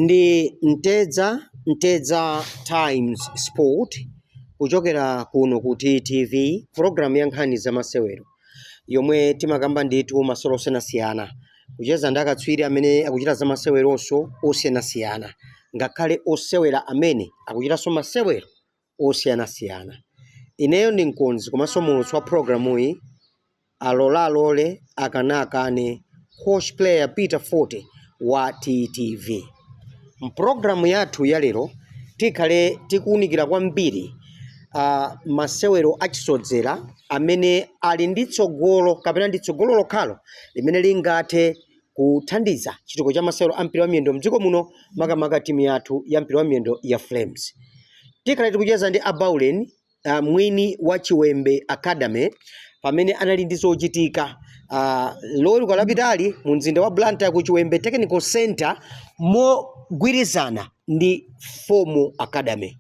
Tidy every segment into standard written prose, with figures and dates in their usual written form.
Ndi Mtedza, Mtedza Times Sport, kuchokera kuno ku TTV, program ya nkhani za masewero yomwe timakamba ndithu masewero osiyanasiyana, kucheza ndi akatswiri amene akuchita za maseweronso osiyanasiyana, ngakhale osewera amene akuchitanso masewero osiyanasiyana. Ineyo ndi mkonzi komanso muulutsi wa programuyi, alolalole akanakane, coach player Peter Forte wa TTV. Mpulogalamu yathu ya lero tikhale tikuwunikira kwambiri masewero achisodzera amene ali ndi tsogolo kapena ndi tsogolo lokhalo limene lingathe kuthandiza chitukuko cha masewero a mpira wa miyendo mdziko muno, makamaka timu yathu ya mpira wa miyendo ya Flames. Tikhale tikucheza ndi Abaulen, mwini wa Chiwembe Academy, pamene anali ndi zochitika loweruka lapitali mu mzinda wa Blantyre ku Chiwembe Technical Center mogwirizana ndi Fomo Academy,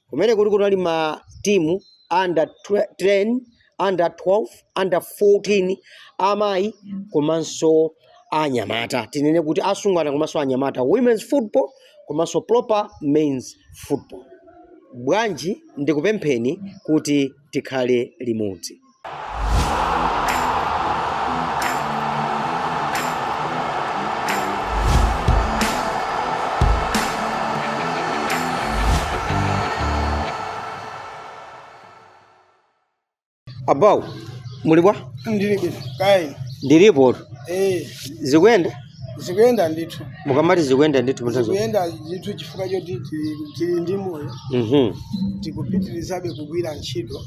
kumene kuti kunali ma timu under 10, under 12, under 14, amayi komanso anyamata, tinene kuti asungwana komanso anyamata, women's football komanso proper men's football. Bwanji ndikupempheni kuti tikhale limodzi. Abawu, muli bwa? Ndili bwino, kaya? Ndilipo. Eh. Zikuyenda? Zikuyenda ndithu. Mukamati zikuyenda ndithu, muthazo? Zikuyenda ndithu chifukwa choti tili ndi moyo. Tikupitirizabe kugwira ntchito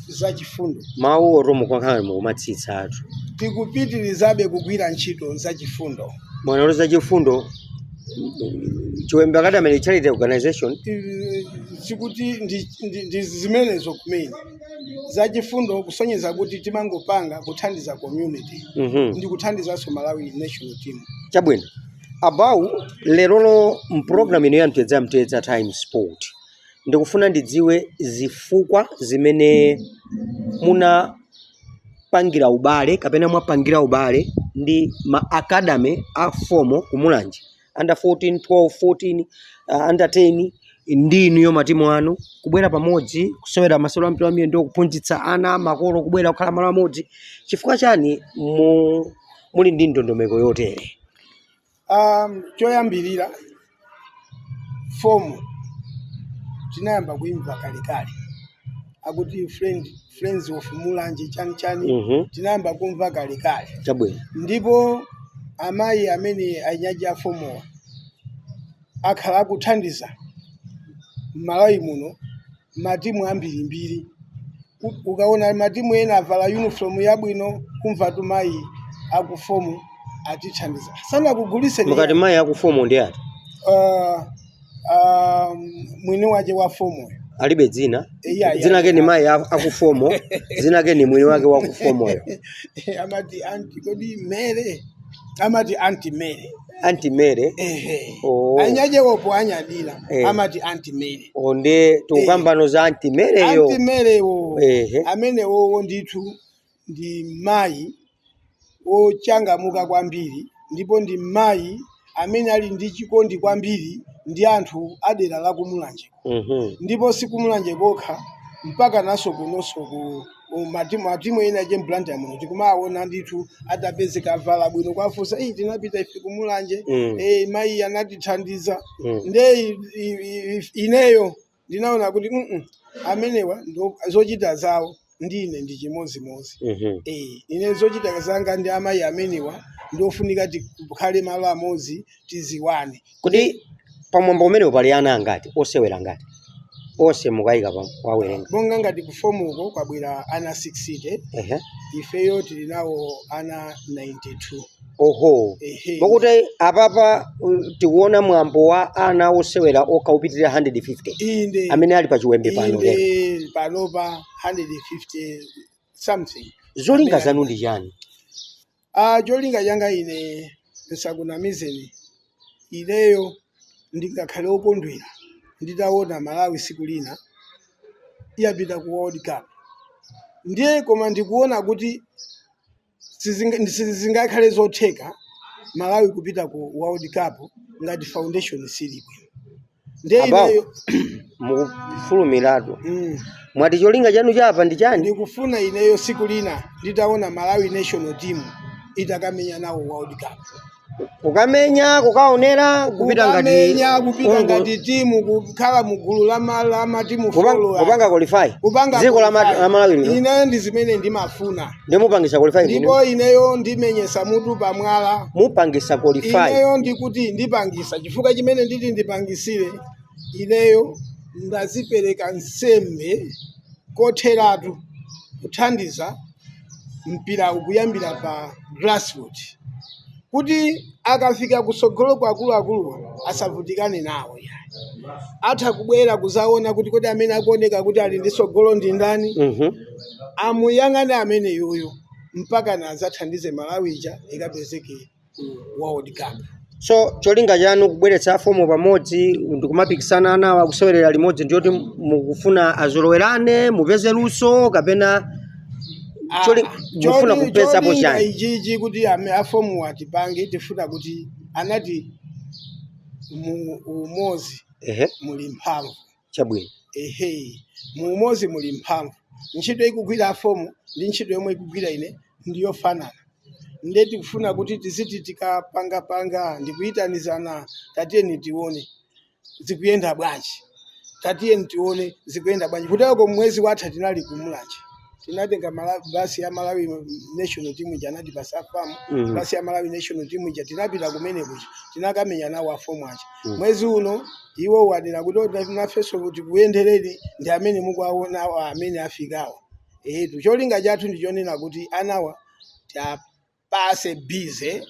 zachifundo. Mawu oti mukuyankhula mukumatsitsa athu. Tikupitirizabe kugwira ntchito zachifundo. Mwana zachifundo, Chiwembe Academy Charity Organization. Sikuti ndi zimenezo kumene zachifundo, kusonyeza kuti timangopanga kuthandiza community ndi kuthandizanso Malawi national team. Chabwino, Abawu, lerolo mpulogalamu ino ya Mtedza, Mtedza Times Sport, ndikufuna ndidziwe zifukwa zimene munapangira ubale kapena mwapangira ubale ndi ma academy a Fomo kumulanje, under 14, 12, 14, under 10, ndi inuyo matimu anu kubwera pamodzi kusewera masewero a mpira wa miyendo, kuphunzitsa ana, makolo kubwera kukhala malo amodzi. Chifukwa chani muli ndi ndondomeko yotere? Choyambirira, Fomo tinayamba kuimva kalekale, akuti Friends of Mulanje chani chani. Tinayamba kumva kalekale. Ndipo amayi amene anyaja Fomowa akhala akuthandiza m'Malawi muno matimu ambirimbiri. Ukaona matimu ena avala uniform yabwino, kumva tu mayi akuFomo atithandiza, sanakugulise. Mukati mayi akuFomo ndi ati? Mwini wache wa Fomoyo. Alibe dzina? Yeah. Dzina lake ni mayi akuFomo, dzina lake ni mwini wake wakuFomoyo? Amati anti, kodi Mere, amati Auntie Mere. Auntie Mere? Ehe. Oh. Anyajewopo anyadira. Amati Auntie Mere. Onde tikukambano za Auntie Mereyo. Auntie Merewo. Ehe. Amene wowo ndithu ndi mayi wochangamuka kwambiri, ndipo ndi mayi amene ali ndi chikondi kwambiri ndi anthu adera la kuMulanje. Ndipo si kuMulanje kokha, mpaka naso kunonso ku matimu ena ache mBlantyre muno tikumaona ndithu atapezeka avala bwino, kwafunsa, "Iyi tinapita ife kuMulanje." Mayi anatithandiza. Nde ineyo ndinaona kuti amenewa ndo zochita zawo ndine ndi chimozimozi. Ine zochita zanga ndi amayi amenewa ndofunika tikhale malo amodzi, tiziwane. Kuti pamwambo umenewo pali ana angati, osewera angati onse mukayika wawerenga? Monga ngati kuFomuko kwabwera ana 60. Ifeyo tili nawo ana 92. Oho. Ehe. Mokuti apapa tikuona mwambo wa ana osewera okha upitirira 150 Inde. amene ali pa Chiwembe pano lero? Inde, panopa 150 something. Zolinga zanu ndi chani? Ah, cholinga changa ine, ndisakunamizeni, ineyo ndingakhale okondwera nditaona Malawi siku lina iyapita ku World Cup. Ndiye koma ndikuona kuti sizingakhale zotheka. Malawi kupita ku World Cup ngati foundation sili bwino. Ndiye Abawo. ineyo Mukufulumiratu. Mwati cholinga chanu chapa ndi chani? Ndikufuna ineyo siku lina nditaona Malawi national team itakamenya nawo World Cup. Kukamenya, kukaonera, kupita ngati Kukamenya, kupita ngati timu, kukhala mugulu la matimu four. Kupanga qualify. Kupanga Dziko la qualify. la Malawi lino. Ineyo ndi zimene ndimafuna. Ndimupangisa qualify Ndipo ino. ineyo ndimenyesa mutu pamwala. Mupangisa qualify. Ineyo ndikuti ndipangisa, chifukwa chimene nditi ndipangisire, ineyo ndazipereka nsembe kotheratu kuthandiza mpira kuyambira pa grassroots, kuti akafika kusogolo kwa akuluakulu asavutikane nawo. Atha kubwera kuzaona kuti kodi amene akuoneka kuti ali ndi sogolo ndi ndani, amuyang'ane amene yoyo mpaka na azathandize Malawi ija ikapezeke ku World Cup. So cholinga chanu kubweretsa fomo pamodzi ndikumapikisana nawo akusewerera limodzi, ndiyoti mukufuna azolowerane, mupeze luso, kapena mufuna kupezapo Cholinga chani? Ichichi kuti afomu atipange, tifuna kuti anati mu umozi muli mphamvu. Chabwino. Ehe, mu umozi muli mphamvu. Ntchito ikugwira afomu ndi ntchito yomwe ikugwira ine ndiyofanana. Nde tikufuna kuti tiziti tikapangapanga ndikuyitanizana, tatiyeni tione zikuyenda bwanji, tatiyeni tione zikuyenda bwanji. Kuteko mwezi watha tinali kumulanje, tinatenga basi ya Malawi national team ija, anati pasafamu basi ya Malawi national team ija, tinapita kumene kuja, tinakamenya nawo afomu aja. Mwezi uno iwo wadera kuti "Oh, nafenso kuti kuyendereni ndi amene mukuwaonawo amene afikawo." Etu, cholinga chathu ndichonena kuti anawa tiapase bize,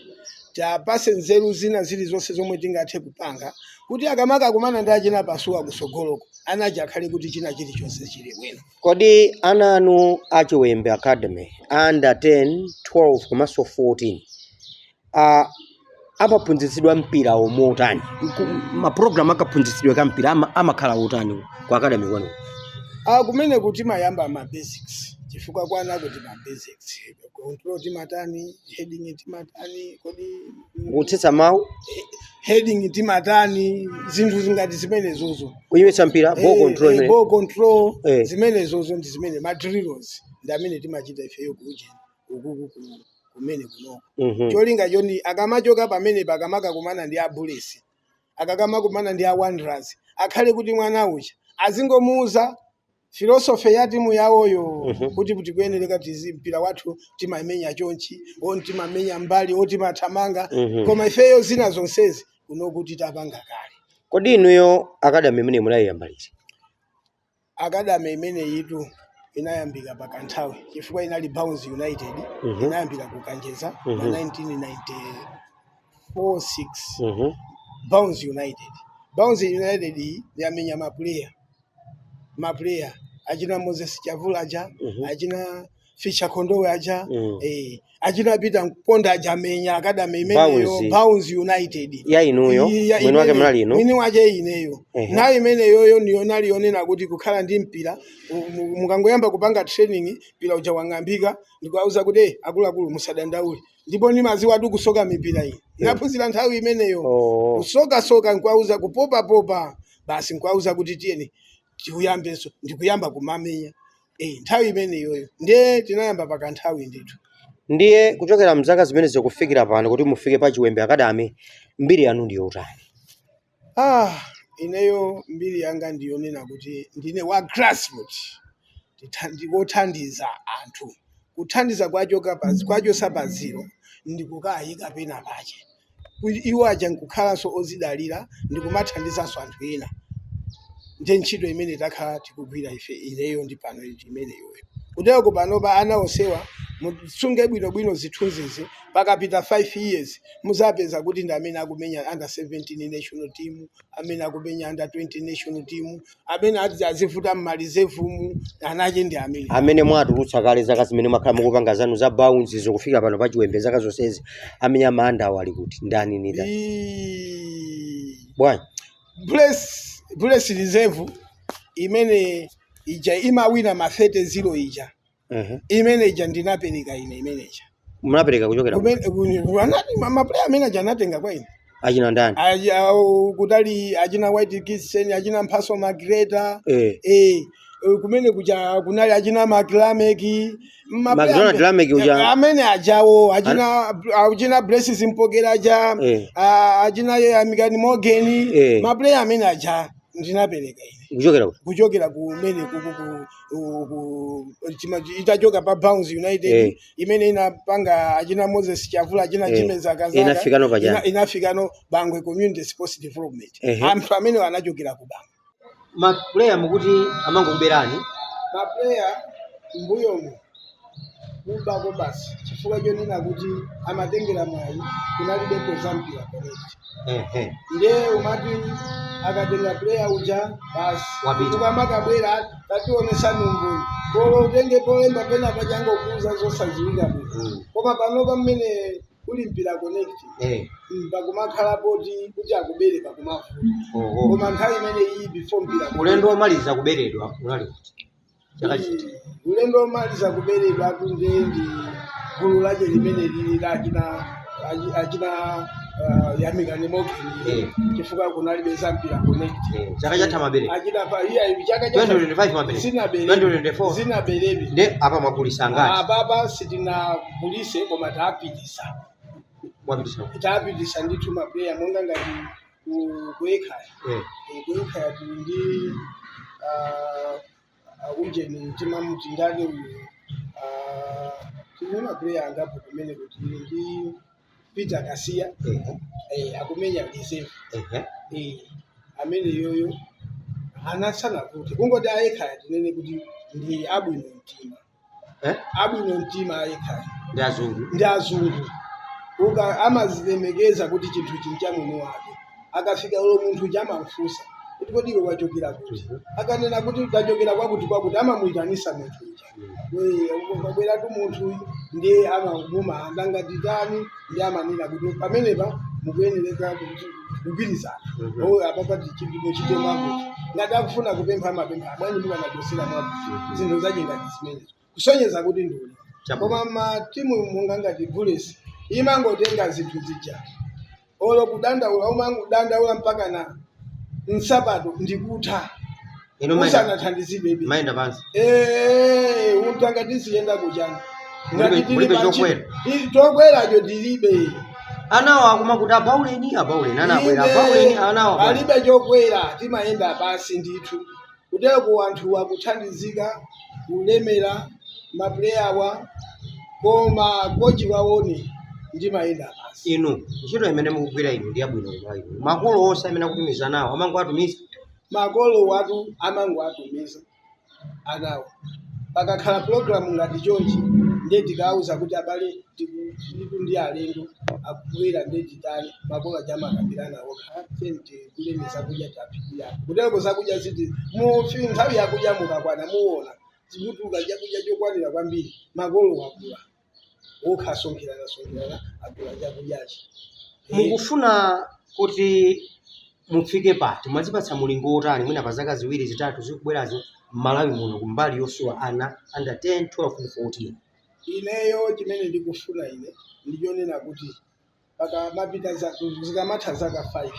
tiapase nzeru zina zilizonse zomwe tingathe kupanga kuti akamaka kumana ndi achina Pasuwa kusogoloko, anachi akhale kuti china chilichonse chili bwino. Kodi ana anu a Chiwembe Academy under 10, 12 komanso 14 amaphunzitsidwa mpira omotani? Mapulogalamu akaphunzitsidwe ka mpira amakhala otani ku academy kwanu? Kumene kuti mayamba ma basics, chifukwa kwana kuti ma basics, control timatani, heading timatani, kodi Kutsitsa mawu. Heading timatani, zinthu zingati zimenezozo. Kuyimitsa mpira, ball control imene. Ball control. Zimenezozo ndi zimene ma drills ndi amene timachita ifeyo kuje ukuku kumene kunoko. Cholinga choni akamachoka pamene pakamaka kumana ndi a Bullets, akakamakumana ndi a Wanderers, akhale kuti mwana uja azingomuuza philosophy ya timu yawoyo, kuti tikuyenereka tizi mpira wathu timamenya chonchi, o timamenya mbali, o timathamanga. Koma ifeyo zina zonsezi kuno kuti tapanga kale. Kodi inuyo academy imene munayiyamba liti? Academy imene yitu inayambika pakanthawi, chifukwa inali Bounce United. Inayambika ku Kanjeza ma 1994 6. Bounce United, Bounce United iyi yamenya maplayer, maplayer achina Moses Chavula aja, achina Ficha Kondowe aja, achina Peter Mponda aja, amenya academy imeneyo. Bounce. Bounce United. Ya inuyo? Iya, Mwini wake imene- munali inu? Mwini wake ineyo. Nthawi imeneyoyo niyo nali yonena kuti kukhala ndi mpira, mukangoyamba kupanga training, mpira uja wang'ambika, ndikuwauza kuti, "Eh, akuluakulu, musadandaule." Ndipo nimaziwa atu kusoka mipira iyi, naphunzira nthawi imeneyo. Kusokasoka, nkuwauza kupopapopa basi, nkuwauza kuti tiyeni tikuyambenso, ndikuyamba kumamenya. Nthawi imeneyoyo ndiye tinayamba pakanthawi ndithu. Ndiye kuchokera mzaka zimene zikufikira pano kuti mufike pa Chiwembe Academy, mbiri yanu ndi yotani? Ineyo mbiri yanga ndiyonena kuti ndine wa grassroots, ndikothandiza anthu, kuthandiza kwachoka kwachosa pa zero ndikukayika pena pache. Iwo aja nkukhalanso ozidalira ndikumathandizanso anthu ena. Ndiye ntchito imene takhala tikugwira ife, ineyo ndi pano imeneyoyo. Kutero panopa ana onsewa musunge bwinobwino zithunzizi, pakapita 5 years muzapeza kuti ndi amene akumenya under 17 national team, amene akumenya under 20 national team, amene ati azivuta mmalizevumu anache ndi amene. Amene mwatulutsa kale zaka zimene mwakhala mukupanga zanu za Bounce zikufika pano pa Chiwembe, zaka zonsezi, amene amaandawo ali kuti ndani ni ndani? Bwanji? Bullets reserve imene ija imawina ma 30-0 ija, imene ija ndinapereka ine, imene ija. Munapereka kuchokera ku Anati maplayer amene aja anatenga kwa ine. Achina ndani? Kutali achina White Kitchen, achina Mphaso Magreta. Kumene kuja kunali achina Maklameki. McDonald Lameck uja. Amene ajawo achina Blessings Mpokera aja. Achina Amikani Morgan. Maplayer amene aja ndinapereka ine. Kuchokera kuti? Kuchokera kumene itachoka pa Bounce United. Imene inapanga achina Moses Chavula, achina Jimmy Zakazaka. Inafikano pachani? Inafikano Bangwe Community Sports Development. Anthu amene anachokera ku Bangwe. Maplayer mukuti amangokuberani? Maplayer mbuyomu kubako basi, chifukwa chonena kuti amatengera mwayi kunalibeko za Mpira Connect. Ndiye umati akatenga player uja basi. Wapita. Ukamakabwera, tationesani umboni, polo utenge polemba pena pachangokuuza zosaziwika bwino. Koma panopa mmene kuli Mpira Connect, pakumakhala poti kuti akubere pakumavuta. Koma nthawi imene iyi before Mpira Connect, Ulendo womaliza kuberedwa unali kuti, chaka chiti? Ulendo womaliza kuberedwa tunde ndi gulu lache limene lili la achina Yamikani Morgan. Chifukwa kunalibe za Mpira Connect. Chaka chatha mabereka? Achina pa iya chaka cha 2025 mabereka? Zinabereka. 2024? Zinabereka. Nde apa mwagulisa ngati? Apapa sitinagulise, koma tapitisa. Mwapitisa? Tapitisa ndithu maplayer, monga ngati ku Ekhaya. Ku Ekhaya tili ndi ujeni, timamuti ndani uyu? Tili ndi maplayer angapo kumene kuti tili ndi Peter Kasiya. Akumenya reserve. Amene yoyo anasanavute, kungoti ayekhaya tinene kuti ndi abwino mtima. Abwino mtima ayekhaya. Ndi azungu? Ndi azungu. Uka amazilemekeza kuti chinthu chincha mwini wake. Akafika ulo munthu chamamfunsa kuti, "Kodi iwe wachokera kuti?" Akanena kuti, "Tachokera kwakuti kwakuti," amamuyitanisa munthu uja. "Wabweratu munthu uyu," ndiye amamuma andangatitani, ndi amanena kuti pamenepa mukuyenereka kuti kugwirizana. O, apapa muchite mwakuti. Ngati akufuna kupempha, amapempha, "Abwanyi mukanachosera mwakuti?" Zinthu zache ngati zimenezo, kusonyeza kuti ndi ulemu. Koma matimu monga ngati Bullets imangotenga zinthu zija, olo kudandaula, umangodandaula mpaka na nsapato ndikutha. Ino mayenda Usanathandizidwe. Mayenda pansi? Utanga tisiyenda kuchani. Mulibe chokwera? Chokweracho tilibe. Anawo akumakuti abauleni, abauleni anabwera. Ine, Abauleni anawo abwera. Palibe chokwera, timayenda pansi ndithu. Kuteko anthu akuthandizika kulemera mapuleya awa, koma kochi waone ndimayenda pansi. Inu ntchito imene mukugwira inu ndi yabwino kwa inu. Makolo onse amene akutumiza nawo amangoatumiza? Makolo watu amangoatumiza anawo. Pakakhala program ngati chonchi, ndiye tikawuza kuti, "Abale, tilitu ndi alendo akubwera," ndiye titani? Makolo aja amakambirana okha, "Tiyeni zakudya taphikira." Kuteko zakudya ziti mufi nthawi yakudya mukakwana, muona zikutuluka chakudya chokwanira kwambiri. Makolo akula okha, asonkherana sonkherana, agula chakudyachi. Mukufuna kuti mufike pati? Mwazipatsa mulingo wotani mwina pa zaka 2, 3 zikubwerazi m'Malawi muno kumbali yosuwa ana under 10, 12 ndi 14? Ineyo chimene ndikufuna ine ndichonena kuti pakamapita zikamatha zaka 5,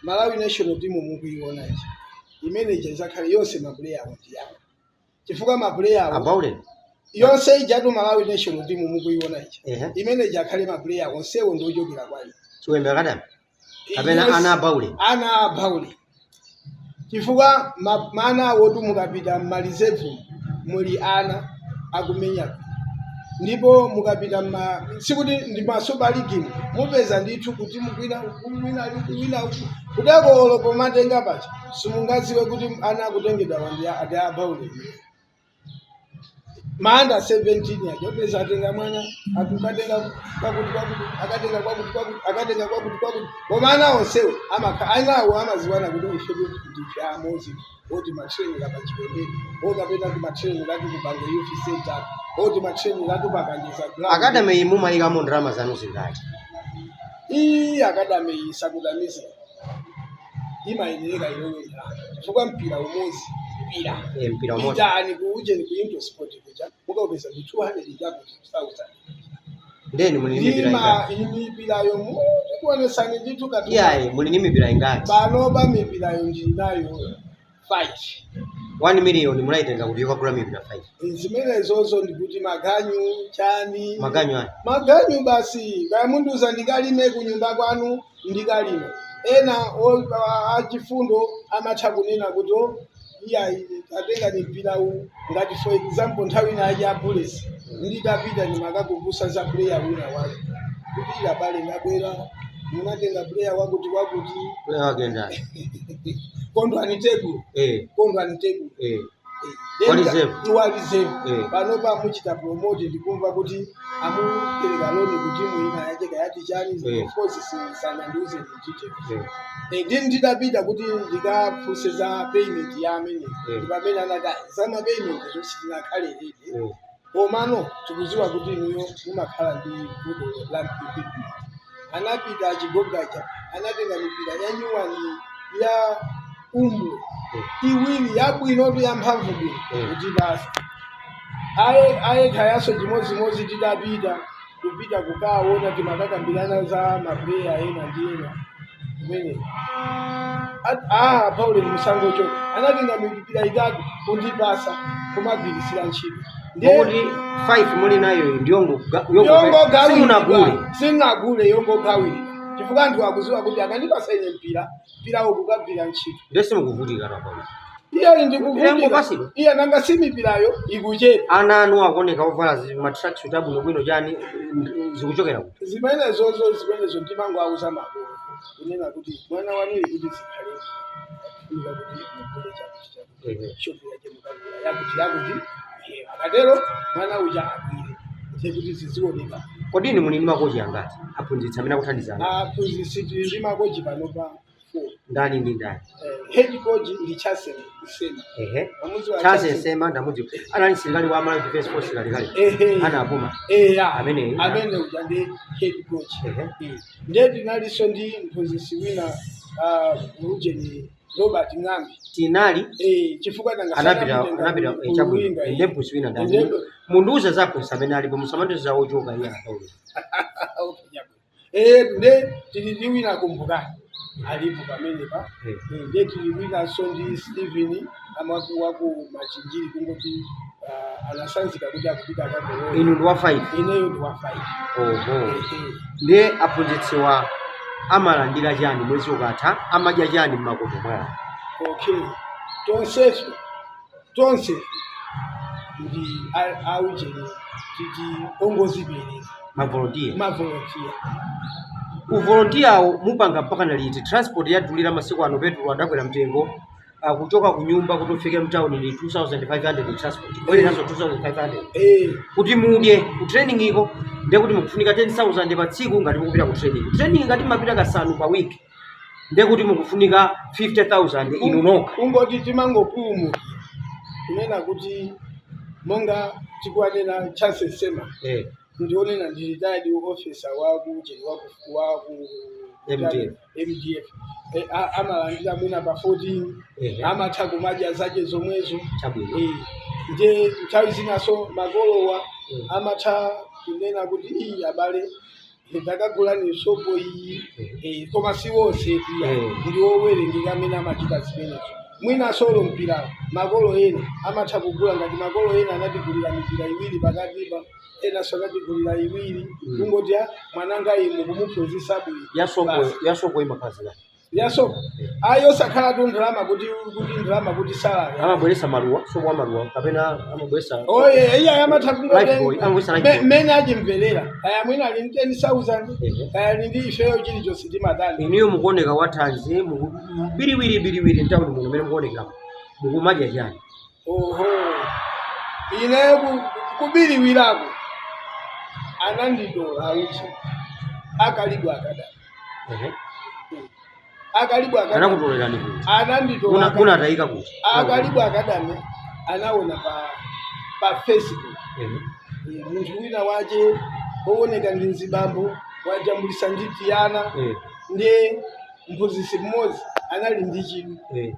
Malawi national team mukuiona ichi, imene ija izakhale yonse mapuleya awo ndi yawo, chifukwa mapuleya awo Abauleni? Yonse ijatu Malawi national team mukuiona ichi, imene ija akhale mapuleya onsewo ndi ochokera kwa ine. Chiwembe Academy kapena Yes. ana abauleni? Ana abaule, chifukwa mana awotu mukapita mmareserve muli ana akumenya, ndipo mukapita mma sikuti ndi ma Super League, mupeza ndithu kuti mukwina wina wina kudako. Olo pomatenga pacha simungaziwe kuti ana akutengedwa ndi abaule. Ma under 17 aja upeza atenga mwana akukatenga kwakuti kwakuti, akatenga kwakuti kwakuti, akatenga kwakuti kwakuti, koma ana onsewo anawo amaziwana kuti ife ndife amodzi, oti matraining apa Chiwembeni, okapena kumatraining atu kuBangwe Youth Center, oti matraining atu paKanjeza ground. Academy iyi mumayikamo ndalama zanu zingati? Iyi academy iyi, sakudamize, imayenereka ilowe ndalama, chifukwa mpira umodzi, mpira Mpira umodzi. Pitani ku ujeni, ku Into Sport kuja, mukaupeza ndi 200 chakuti 1000. Ndeni muli ndi mipira ingati? Ndima imipirayo mukuonesani ndithu kati. Iyayi, muli ndi mipira ingati? Panopa mipirayo ndinayo 5. 1 million munayitenga kuti yokagula mipira 5? Zimenezozo ndikuti maganyu chani. Maganyu ayi? Maganyu basi, kaya mundiuza ndikalime kunyumba kwanu, ndikalime. Ena achifundo amatha kunena kuti, "Oh, iyayi, tatenga ni mpira uwu." Ngati for example, nthawi ina ya Bullets, nditapita ndimakakukusa za player wina wake kuti, "Iya bale, ndabwera, munatenga player wakuti wakuti." Player wake ndani? Kondwani Tebu. Kondwani Tebu. Wa reserve. Wa reserve. Panopa muchita promote, ndikumva kuti amupereka loan ku timu ina yake kayati chani. Of course sanandiuze in details. Ndi ndidapita kuti ndikafunse za payment ya amene, ndi pamene anati, "Ah, za ma payment zonse tinakhale ready, komano tikuziwa kuti inuyo mumakhala ndi vuto la equipment." Anapita achigogaja, anatenga mipira ya nyuwani ya Umbro iwiri yabwinotu, yamphamvu bwino, kuti basi aye ayekhayaso. Chimodzimodzi tidapita kupita kukaona, timakakambirana za ma player ena ndi ena kumene. Paul musangochoka, anatenga mipira itatu kundipasa kumagwirisira ntchito. Mokuti 5 muli nayo ndiyongo simunagule? Sinagule, yongogawiridwa chifukwa anthu akuziwa kuti akandipasa ine mpira, mpirawo kukagwira ntchito. Ndiye simukuvutika na Paulo? Iye ndikuvutika. Yangopasidwa? Iye nanga si mipirayo ikuchepa. Ana anu akuoneka ovala ma tracksuit abwinobwino chani, zikuchokera kuti? Zimenezozo, zimenezo ndimangowauza makolo kunena kuti mwana wanuyi kuti zikhale funika kuti mugule chakuti chakuti, shopu yake mukagula yakuti yakuti. Akatero mwana uja agwire ndiye kuti zizioneka. Kodini muli ndi makochi angati, aphunzitsi amene akuthandizana? Aphunzitsi tili ndi makochi panopa 4. Ndani ndi ndani? Head coach ndi Chasen Sema. Amuziwa? Charles Sema ndamudziwa, anali msilikali wa Malawi Defence Force kalekale. Anapuma. Eya. Ameneyi. Amene uja ndi head coach. Ndiye tinalinso ndi mphunzitsi wina, ujeni Robert Ng'ambi. Tinali Chifukwa nanga anapita sanamutenga anapita ku chabwino. Luwinga, Ndiye mphunzitsi wina ndani? Mundiuze za aphunzitsi amene alipo, musamandiuze za ochoka iye Paulo. Okay, chabwino. Nde tili ndi wina Kumbukani alipo pamenepa. Ndiye tili winanso ndi Steven amaku waku Machinjiri, kungoti anasanzika kuti akupita akagolola. Inu ndi wa 5? Ineyo ndi wa 5. Oho, ndiye aphunzitsiwa amalandira chani mwezi ukatha? Amadya chani mmakomo mwawo? Okay, tonsefe tonse ndi aujeni titi ongozipereka. Mavolontiya? Mavolontiya. Uvolontiyawo mupanga mpaka na liti? Transport yadulira masiku ano, petrol adakwera mtengo, kuchoka ku nyumba kuti ufike mtawuni ni 2500 transport, kubwereranso 2500. Kuti mudye ku training iko ndiye kuti mukufunika 10,000 pa tsiku. Ngati mukupita ku training, training ngati mumapita kasanu pa week, ndiye kuti mukufunika 50,000 inu nokha. Ungoti timangopulumukira kunena kuti monga tikuwanena Charles Sema, ndionena ndi retired officer wa ku wa ku MDF. MDF. Amalandira mwina pa 14. Amatha kumadya zake zomwezo. Ndiye nthawi zinaso makolowa amatha kunena kuti, "Iyi abale, ndakagulani sopo iyi." Koma si wonse iya, ndi wowerengeka amene amachita zimenezo. Mwina solo mpirawo makolo ena amatha kugula, ngati makolo ena anatigulira mipira iwiri pakatipa, enanso anatigulira iwiri, kungoti, "Ah, mwananga inu kumuphunzitsa bwino." Yasopo? Basi. Yasopo imakhazika? Yasopo ayi, osakhala tu ndalama kuti ndalama kuti salary. Amabweresa maluwa, sopo wa maluwa, kapena amabweresa Oye, iye amatha Lifebuoy, amabweresa Lifebuoy. Mmene achimverera, kaya mwina ali ndi 10,000, kaya ali ndi ifeyo, chilichonse timatani. Inuyo mukuoneka wathanzi, biriwiri biriwiri mtawuni muno mmene mukuonekamo, mukumadya chani? Oho, ine kubiriwirako anandidola auchi akalibwa akada. Akalibwa akada. Anakutolerani kuti? Anandidola. Munatayika kuti? Akalibwa akadame anaona pa Facebook. Munthu wina wache wooneka ndi mzibambo wajambulisa ndi tiyana. Ndiye mphunzitsi mmodzi anali ndi chidwi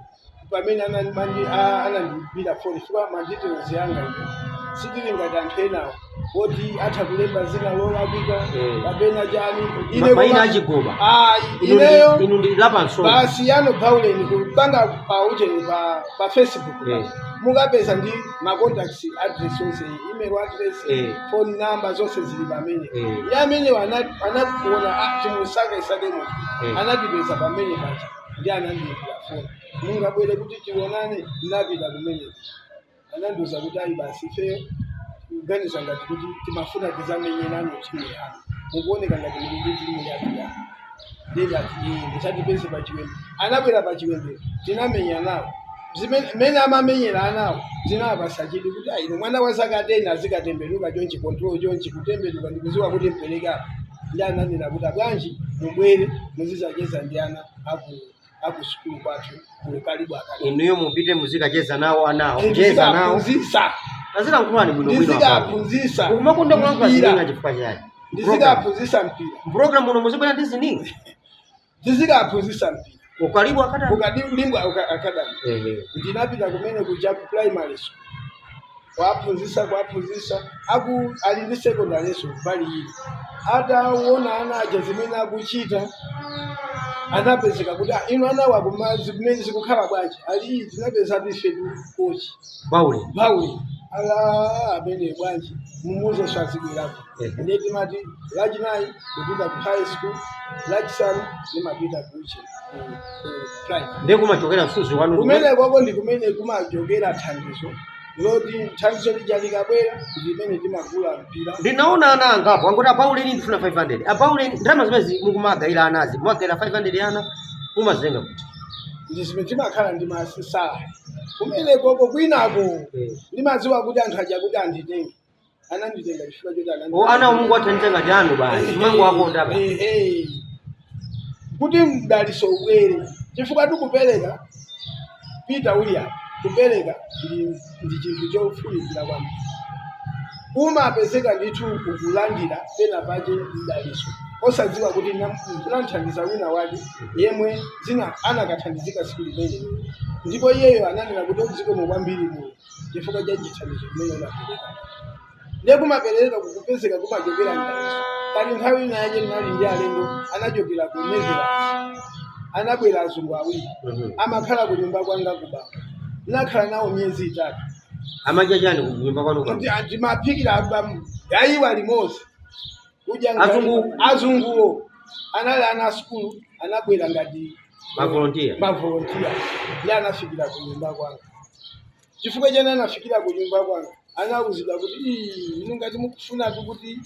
pamene anandigwira foni, chifukwa ma details yanga ine Sitili ngati anthu enawo oti atha kulemba zina lolakwika kapena chani. Mayina achigoba. Ayi. Inu Ineyo inu ndi lapansonga. Basi, yano Bauleni kupanga pa ucheni pa Facebook mukapeza ndi ma contacts, address onse, email address, phone number, zonse zili pamene. Ndi amene anakuona, timusakesake munthu. Anatipeza pamene paja ndi anandiyimbira phone, "Mungabwere kuti tionane?" Ndinapita kumene, anandiuza kuti, "Ayi basi, ifeyo kuganiza ngati kuti timafuna tizamenye nanu timu yanu, mukuoneka ngati muli ndi timu yathu yanu." Ndingati musatipeze pa Chiwembe. Anabwera pa Chiwembe, tinamenya nawo. Mmene amamenyera anawo zinawapasa chidwi kuti, "Ayi, ino mwana wa zaka 10 azikatembenuka chonchi, control chonchi, kutembenuka ndikuziwa kuti mpereka." Ndi ananena kuti, "Bwanji mubwere muzizacheza ndi ana aku sukulu kwathu ku Kalibu Academy." Inuyo mupite muzikacheza nawo anawo, kucheza nawo. Ndizikaphunzitsa. Azilankhulani bwinobwino apapo. Ndizikaphunzitsa Ukumakonda kulankhula mpira. zininga chifukwa chani? Ndizikaphunzitsa mpira. Program muno muzibwera ndi zininga. Ndizikaphunzitsa mpira. Ukalibu Academy. Ukalibu Academy. Ndinapita kumene kuja ku primary school kuwaphunzitsa, kuwaphunzitsa aku ali ndi secondary so mbali ino. Ataona ana aja zimene akuchita, anapezeka kuti, "Ah, inu anawo akumazi kumene zikukhala bwanji?" Ali, "Iyi tinapeza ife coach Baule. Baule ala amene bwanji mumuze azibwerako." Ndiye timati Lachinayi kupita ku high school, Lachisanu nimapita kuche ku primary. Ndiye kumachokera msuzi wanu. Kumene koko ndi kumene kumachokera thandizo loti thandizo lija likabwera ndimene timagula mpira. Ndinaona ana angapo angoti, "Abauleni, ndifuna 500, abauleni." Ndalama zimene mukumagayira anazi, mumagayira 500 ana, mumazitenga kuti? Ndi zimene timakhala ndi masalary kumene koko kwinako. Ndimadziwa kuti anthu aja kuti anditenge, ananditenga chifukwa choti O, ana Mungu athandize ngati anu basi, mangu akonda basi. Ehe. Kuti mdaliso ubwere, chifukwa tikupereka, Peter William, kupereka ndi chinthu chofunikira kwambiri. Umapezeka ndithu ukulandira pena pache mdaliso osadziwa kuti ndinamthandiza wina wake yemwe zina anakathandizika siku limenelo, ndipo iyeyo ananena kuti zikomo kwambiri muno chifukwa cha chithandizo chimene unapereka. Ndiye kumapereka kukupezeka kumachokera mdaliso. Pali nthawi ina yake ndinali ndi alendo anachokera ku Netherlands, anabwera azungu awiri. Amakhala ku nyumba kwanga kubaba, ndinakhala nawo miyezi 3. Amadya chani ku nyumba kwanu kwa? Ndimaphikira gayiwa limodzi kudya. Azungu? Azunguwo anali ana sukulu, anabwera ngati Mavolunteer. Mavolunteer. Ndi anafikira ku nyumba kwanga. Chifukwa chani anafikira ku nyumba kwanga? Anawuzidwa kuti, "Ii, inu ngati mukufunatu kuti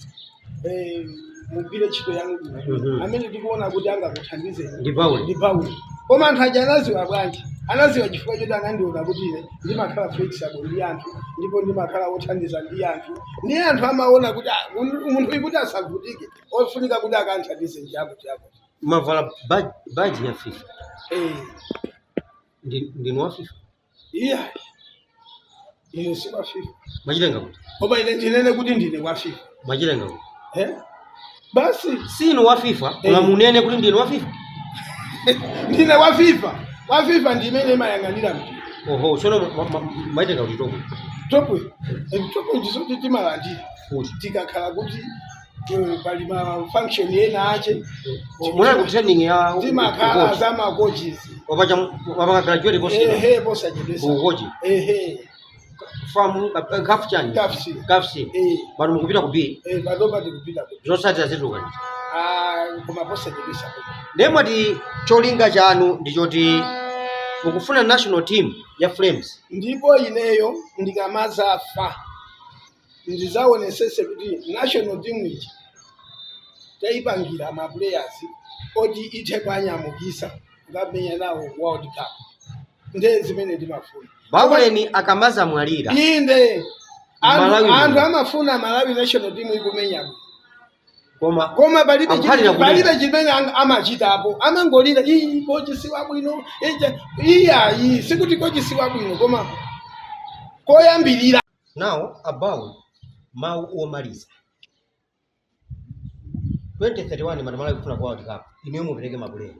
mugwire ntchito yanu bwino, amene tikuona kuti angakuthandizeni Ndi Pauli. ndi Pauli." Koma anthu aja anaziwa bwanji? Anaziwa chifukwa choti anandiona kuti ine ndimakhala flexible ndi anthu, ndipo ndimakhala wothandiza ndi anthu. Ndi anthu amaona kuti, ah, munthu uyu kuti asavutike, ofunika kuti akanthandize njakuti yakuti. Mavala badge ya FIFA. Ndinu wa FIFA? Iya, ine si wa FIFA. Mwachitenga kuti? Koma ine ndinene kuti ndine wa FIFA. Mwachitenga kuti? Eh? Basi. Sinu wa FIFA, koma munene kuti ndinu wa FIFA. Ndine wa FIFA. Wa FIFA ndi imene imayang'anira mpira. Oho, tsono mwachitenga kuti top? Top, top ndizoti timalandira Kuti? tikakhala kuti pali ma function ena ache. Munali ku training ya Timakhala coach. za ma coaches. Wapacha wapaka graduate posi. Ehe, posachedwesa. Ku coach. Ehe. Famu CAF chani? CAF C. CAF C. Eh. Pano mukupita ku B. Eh, panopa tikupita ku Zotsatira zituluka. Ah, koma posachedwesa. Ndiye mwati cholinga chanu ndi choti mukufuna national team ya Flames. Ndipo ineyo ndikamazafa ndizaonesese kuti national team iji tayipangira ma players oti ithe kuanyamukisa kukamenya nawo World Cup. Ndiye zimene ndimafuna. Bauleni akamaza mwalira. Inde Malawi anthu muno. Amafuna Malawi national team ikumenya bwino. Koma koma palibe Akukhalira kulira. Palibe chimene amachitapo, amangolira, "Iyi coach si wabwino, ije." Iyayi, sikuti coach si wabwino, koma koyambirira. Now about mawu omaliza, 2031 mati Malawi kufuna ku World Cup, inuyo mupereke mapuleya.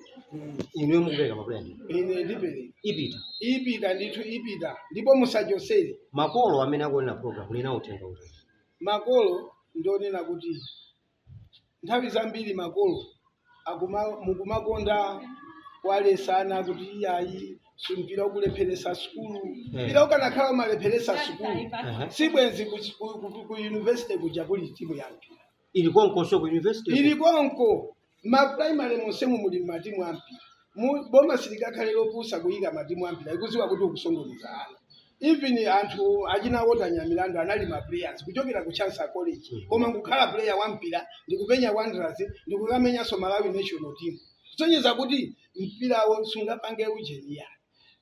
Inuyo mukupereka maplayer? Ine ndipereka. Ipita? Ipita ndithu, ipita, ndipo musachosere. Makolo amene akuonera program lina, uthenga uti? Makolo, ndionena kuti nthawi zambiri makolo mukumakonda kuwalesana kuti iyayi, sumpira ukulepheresa sukulu. Mpira ukanakhala umalepheresa sukulu, sibwenzi ku university kuja kuli timu ya mpira. Ili konkonso ku university? Ili konko. Ma primary monsemu muli matimu a mpira. Boma silikakhale lopusa kuyika matimu a mpira ikuziwa kuti ukusongoza ana. Even anthu achina Wota Nyamilandu anali ma players kuchokera ku Chancellor College, koma nkukhala player wa mpira, ndikumenya Wanderers, ndikukamenyanso Malawi national team, kusonyeza kuti mpirawo sungapange ujeniya.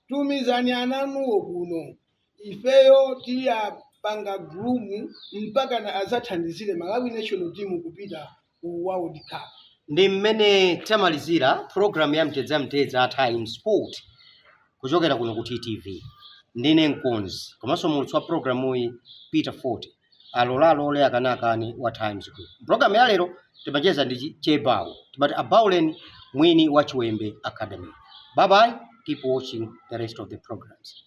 Tumizani ananuwo kuno, ifeyo tiyapanga groom mpaka na azathandizire Malawi national team kupita ku World Cup. Ndi mmene tamalizira program ya Mtedza Mtedza Times Sport kuchokera kuno ku TTV. Ndine mkonzi komanso mulutsi wa programuyi, Peter Forte, alolalole akanakane wa Times Group. Programu ya lero timacheza ndi Chebawo, timati Abaulen, mwini wa Chiwembe Academy. Bye bye, keep watching the rest of the programs.